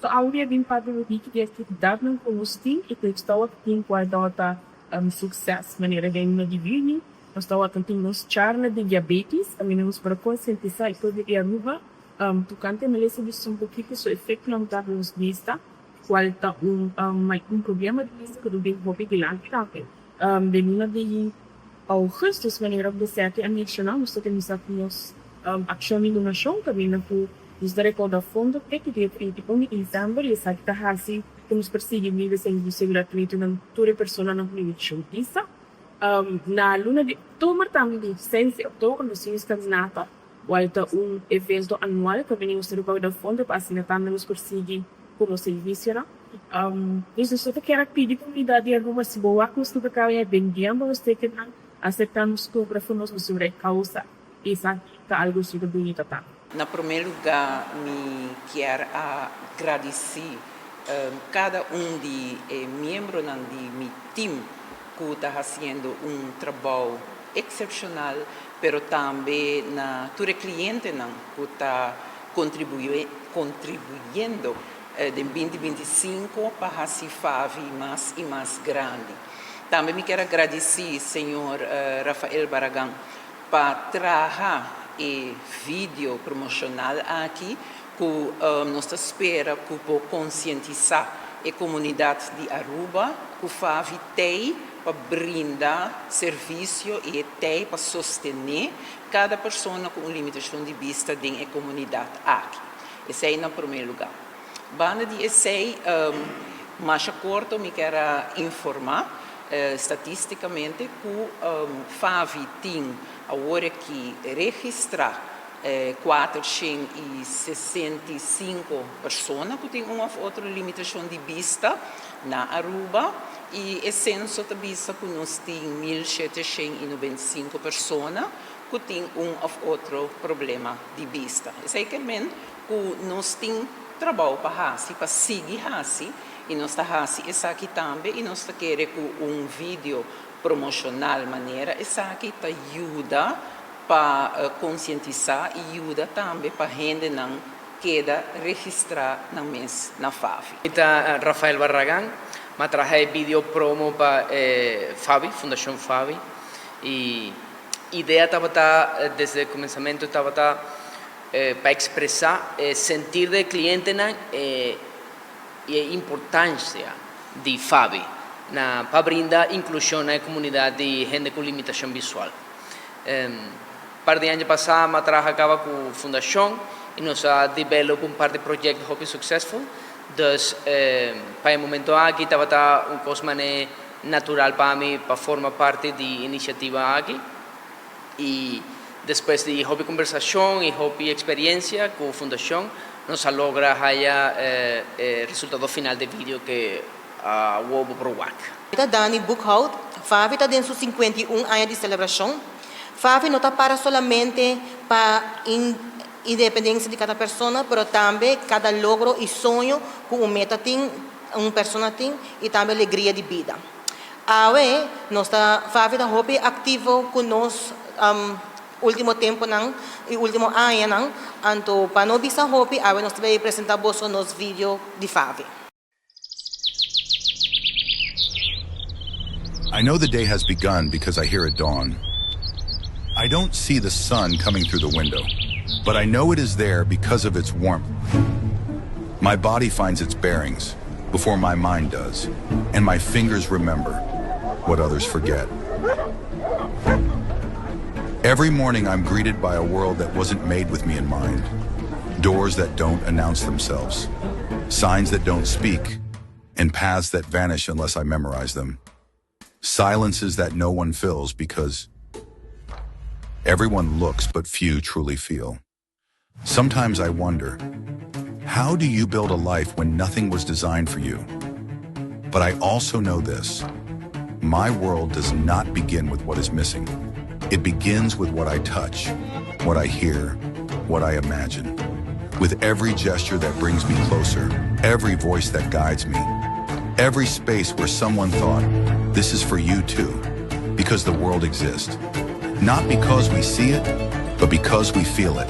Anto awe a bin papia un tiki di aktividatnan ku nos tin i ku nos tabata tin kual tabata sukses. Manera den luna di yüni nos tabata tin nos charla di diabetis kaminda nos por a konsientisá e pueblo di Aruba tokante malesa di suku kiko su efektonan ta den nos bista kual ta un un problema di bista ku ta bin hopi dilanti tambe. Den luna di ougùstùs manera ku Seti a menshoná nos ta kuminsá ku nos akshon di donashon kaminda ku nos ta rekouda fondo te ku dia 31 di desèmber i esaki ta hasi ku nos por sigui brinda servisio gratuito na tur e personanan ku limitashon vista. Na luna di òktober tambe di 6 di òktober nos tin nos kaminata kual ta un evento anual kaminda nos ta rekouda fondo pa asina tambe nos por sigui ku nos servisionan. Dus nos ta kier a pidi komunidat di Aruba si bo wak nos ku ta kaba bendiendo nos tekennan aserka nos kubra for nos pasobra e kousa esaki ta algu super bunita tambe. Na promé lugá mi kier a gradisí kada un di e miembronan di mi tim ku ta hasiendo un trabou eksepshonal, pero tambe na tur e klientenan ku ta kontribuyendo den binti 25 pa hasi FAVI mas i mas grandi. Tambe mi kier a gradisí señor Rafael Barragan pa traha e video promoshonal aki ku nos ta spera ku por konsientisá e komunidat di Aruba ku FAVI tei pa brinda servisio i e tei pa sostené kada persona ku un limitashon di bista den e komunidat aki. Esei na promé lugá. Banda di esei, masha korto mi kier a informá statistikamente ku FAVI tin awor aki registrá 465 persona ku tin un òf otro limitashon di bista na Aruba i e senso ta bisa ku nos tin 1795 persona ku tin un òf otro problema di bista. Esei ke men ku nos tin trabou pa hasi, pa sigui hasi, i nos ta hasi esaki tambe i nos ta kere ku un video promoshonal manera esaki ta yuda pa konsientisá i yuda tambe pa hendenan keda registrá nan mes na FAVI. Mi ta Rafael Barragan, mi a traha e video promo pa FAVI, Fundashon FAVI, i idea tabata desde kuminsamentu tabata pa ekspresá e sentir di e klientenan i e importansia di FAVI na pa brinda inklushon na e komunidat di hende ku limitashon visual. Par di aña pasá mi a traha kaba ku fundashon i nos a develop un par di proyekto hopi suksesful. Dus pa e momento aki tabata un kos manera natural pa mi pa forma parti di inisiativa aki. I despues di hopi kombersashon i hopi eksperensia ku fundashon nos a logra haya e resultado final di e video ke awor bo por wak. Ta Dani Boekhout, FAVI ta den su 51 aña di selebrashon. FAVI no ta para solamente pa independensia di kada persona, pero tambe kada logro i soño ku un meta tin, un persona tin, i tambe alegria di bida. Awe nos ta, FAVI ta hopi aktivo ku nos último temponan i último añanan, anto pa no bisa hopi awe nos ta bay presenta boso nos video di FAVI. I know the day has begun because I hear it dawn. I don't see the sun coming through the window, but I know it is there because of its warmth. My body finds its bearings before my mind does, and my fingers remember what others forget. Every morning I'm greeted by a world that wasn't made with me in mind. Doors that don't announce themselves, signs that don't speak, and paths that vanish unless I memorize them. Silences that no one fills because everyone looks but few truly feel. Sometimes I wonder, how do you build a life when nothing was designed for you? But I also know this. My world does not begin with what is missing. It begins with what I touch, what I hear, what I imagine. With every gesture that brings me closer, every voice that guides me, every space where someone thought, this is for you too, because the world exists. Not because we see it, but because we feel it.